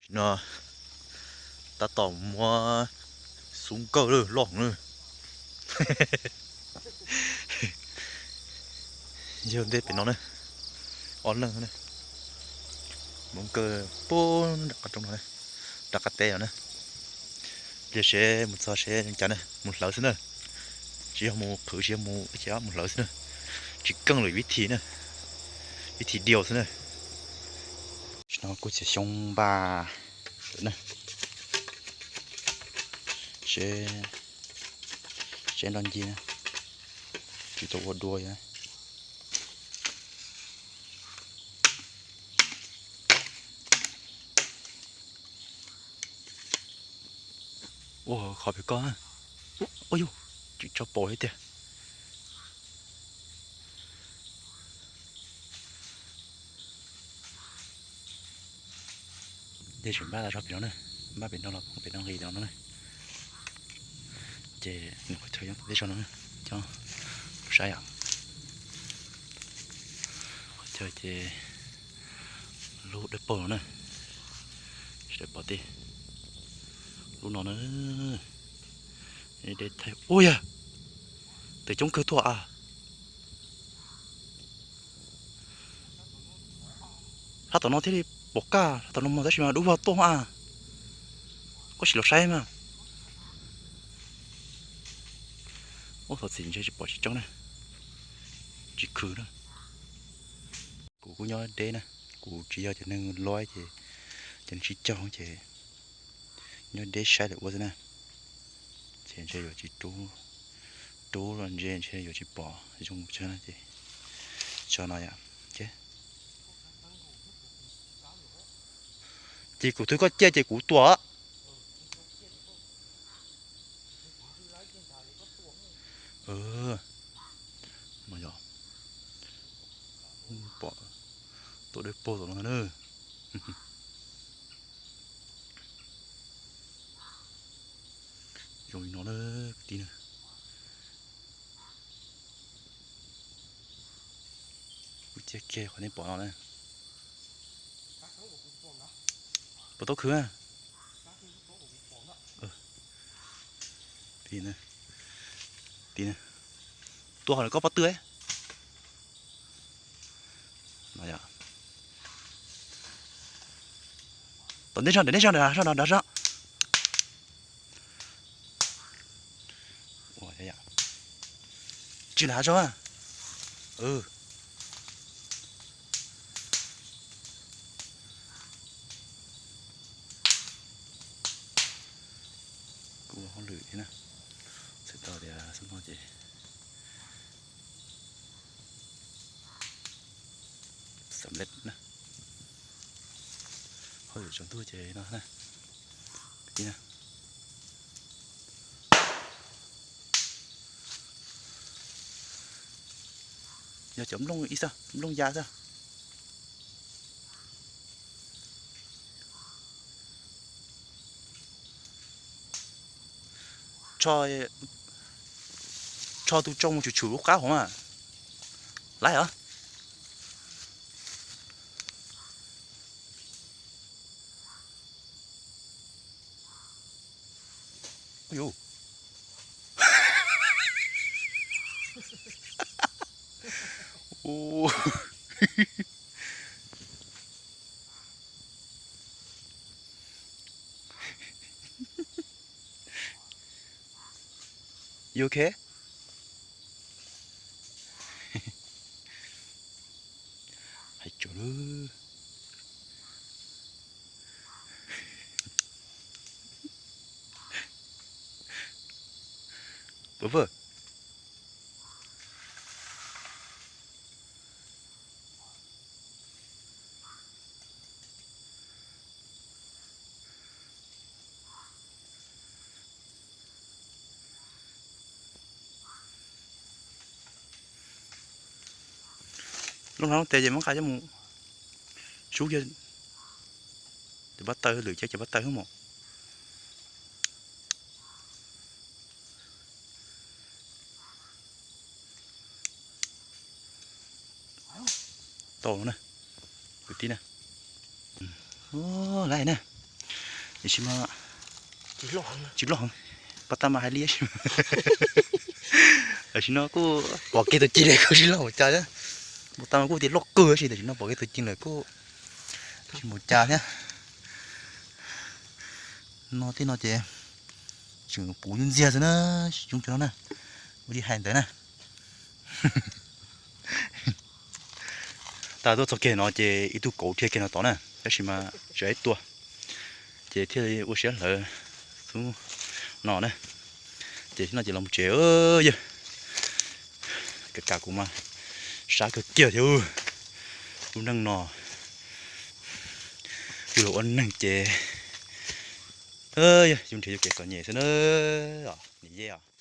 No tab tom muab xub nkawj lawm loj heev na. Yog ntej pem no na, ob leeg na, muab nkawj pub nram qab roob no, nram qab teb no na. Pliag seb mus txog seb zoo cas na, mus hlawv xwb na. Tsis yog mus qhwv, tsis yog mus ib ce, mus hlawv xwb na. Tsis keej lwm vib thi na, vib thi diau xwb na. Tam sim no kuj txiav xyoob npaj lawm na. Seb, seb nroj ncig na, tsis tau ua dua yom. Ua qhov pem koj. Ua yus, tsis tso pom li tiag. Ces tseem npaj tas zog pem no na, npaj pem no los pem no nqis no na. Ces nws qhov chaw nyob tom tej zog no, coj saib yom. Qhov chaw ces lub dawb paug no na, sawv daws pom tij, lub no na, deb thaij ua yog, twb coob kawg tuaj a. Sab tom no thiaj li pom kaj, sab tom no mas tab sis mas dub vog tuaj a. Koj sim los saib mas. Ub, thov txim ntshe tsis pom tsis tseeb na, tsis khwv na. Kuv kuj nyob deb na, kuv tsis yog cov neeg luaj ces, cov neeg tsis caug ces nyob deb saib lawm ua xwb na. Ces ntshe yuav tsis rub, rub los ntshe ntshe yuav tsis pom zoo tshaj na ces tso no yom. Ces kuv twb koj ciaj ces kuv tua. No yog, pom tua dawb paug tom no na. Zoo li no na, kwv tij na. Kuv cia kiag qhov nej pom no na. Puas tau khwv? Tua qhov koj pob tw. Tom ntej zog, ntawm nej zog, ntawm zog, ntawm zog. Tsis lam hav zoov. Kuv ua hauj lwm thiab na, txhais tau tias xub no ces xam lej na, hauj lwm tsaus ntuj ces no na. Yog cov nplooj ib xab, nplooj ya xab. Tsho tus tsoo mus tshwm tshwm lub qab hauv mas. Laib os. You okay? Hais tsuag lawm. Pov pawg. Lub no lub tes ces muab nqa coj mus sub kiag cov pab taw, lwm cov pab taw xwb mas. Tau na, kwv tij na. Laib na, Tiam sis mas tsis loj heev, pov tag mas hais li, tam sim no kuj pom kev tuaj ci li kuj tsis loj mus cas thiab. Pov tag mas kuj tias loj kawg tab sis tam sim no pom kev tuaj ci lawm kuj tsis mus cas thiab. No tej no ces tseem puv ntxiag xwb na, tsis coob cov no na, ua li hais ntawd na. Tag tuaj txog kiag no ces ib tug kauv dhia kiag no tod na, tab sis mas tsis ib tua, ces thiaj li ua siab hlawv xub no na. Ces no ces los tsev yawg, kam kam kuv mas sab kawg kiag thiab. Lub neej no, yus los ua neeg ces yus nrhiav yus kev txom nyem xwb na. Niam yej os.